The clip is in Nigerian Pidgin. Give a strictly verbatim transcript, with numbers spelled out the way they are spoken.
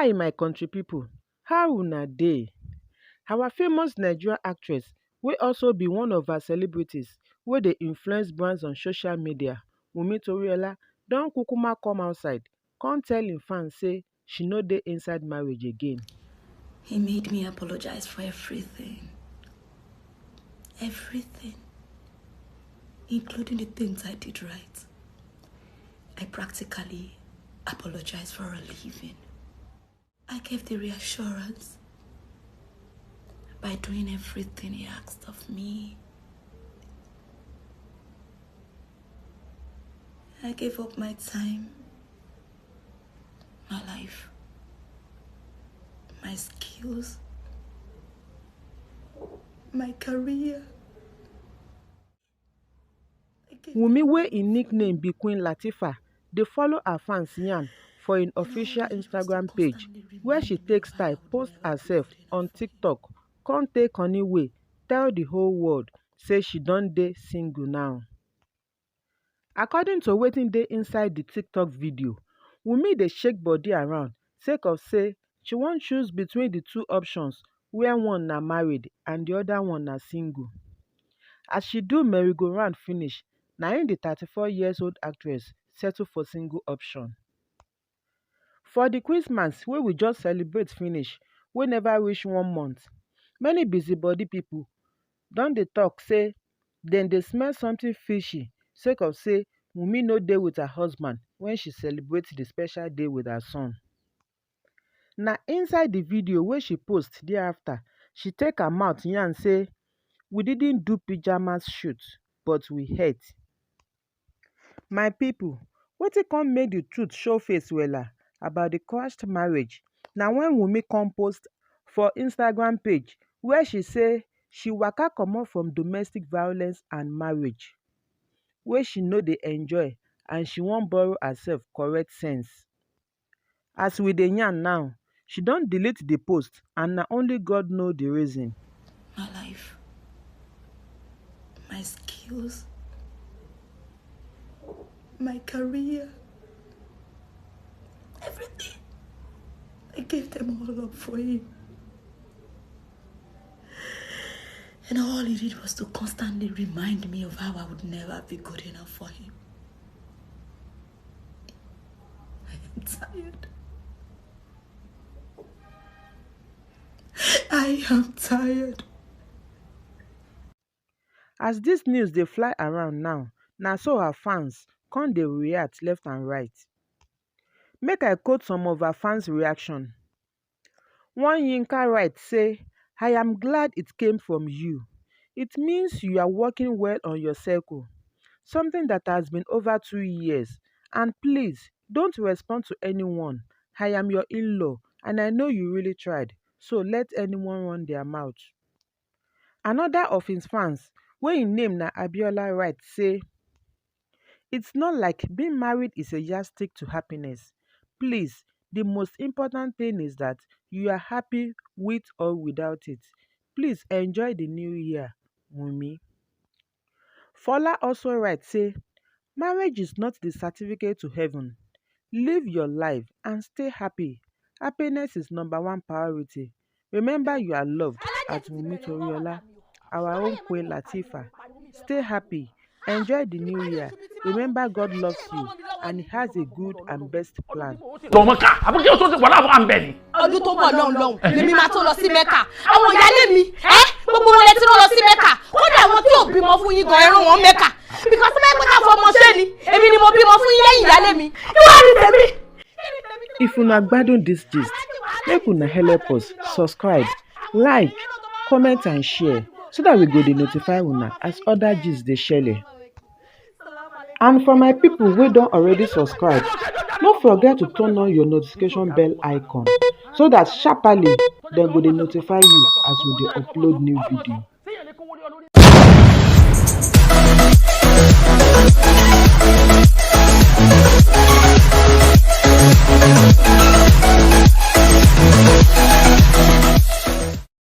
Hi, my country people, how una dey? Our famous Nigerian actress, wey also be one of our celebrities wey dey influence brands on social media, Wunmi Toriola, don kukuma come outside come tell im fans say she no dey inside marriage again. He made me apologize for everything. Everything. Including the things I did right. I practically apologized for a living. I gave the reassurance by doing everything he asked of me. I gave up my time, my life, my skills, my career. I gave Wunmi, wey im nickname be Queen Latifah, dey follow her fans yarn for im official Instagram page, where she take style post herself on TikTok, come take honey way tell the whole world say she don dey single now. According to wetin dey inside the TikTok video, Wunmi dey shake body around sake of say she wan choose between the two options, where one na married and the other one na single. As she do merry-go-round finish, na im the thirty-four years old actress settle for single option. For the Christmas wey we just celebrate finish, wey never reach one month, many busybody people don dey talk say dem dey smell something fishy sake of say Wunmi no dey with her husband when she celebrate the special day with her son. Na inside the video wey she post thereafter, she take her mouth yarn say, "We didn't do pyjamas shoot, but we hate." My people, wetin come make the truth show face wella about the crashed marriage na when Wunmi come post for Instagram page where she say she waka comot from domestic violence and marriage wey she no dey enjoy, and she wan borrow herself correct sense. As we dey yarn now, she don delete the post and na only God know the reason. My life, my skills, my career, everything. I gave them all up for him. And all he did was to constantly remind me of how I would never be good enough for him. I am tired. I am tired. As this news dey fly around now, na so her fans come dey react left and right. Make I quote some of her fans' reaction. One Yinka write say, "I am glad it came from you. It means you are working well on your circle, something that has been over two years. And please, don't respond to anyone. I am your in-law and I know you really tried, so let anyone run their mouth." Another of his fans, wey im name na Abiola, write say, "It's not like being married is a yardstick to happiness. Please, the most important thing is that you are happy with or without it. Please enjoy the new year, Wunmi." Fola also write say, "Marriage is not the certificate to heaven. Live your life and stay happy. Happiness is number one priority. Remember you are loved. At Wunmi Toriola, our own Queen Latifah. Stay happy. Enjoy the new year. Remember God loves you and He has a good and best plan." Lọ Mọ́kà, àbí kí o tó ti wà láàbù à ń bẹ̀ ni. Ọdún tó bọ̀ lọ́hùn lọ́hùn lèmi máa tó lọ sí Mẹ́kà. Àwọn ìyáálé mi, ẹ́, gbogbo wọn lè ti rán lọ sí Mẹ́kà. Kódà àwọn tí ò bímọ fún yín gan, ẹ rán wọn Mẹ́kà. Because tó bá yẹ pé ká fọmọ ṣe ni, èmi ni mo bímọ fún yín lẹ́yìn ìyáálé mi. Kí wàá ní tèmi? If una gbadun this gist, make una help us subscribe, like, comment and share so that we go dey notify una as other gist dey shele. And for my people wey don already subscribe, no forget to turn on your notification bell icon so that sharply dem go dey notify you as we dey upload new video.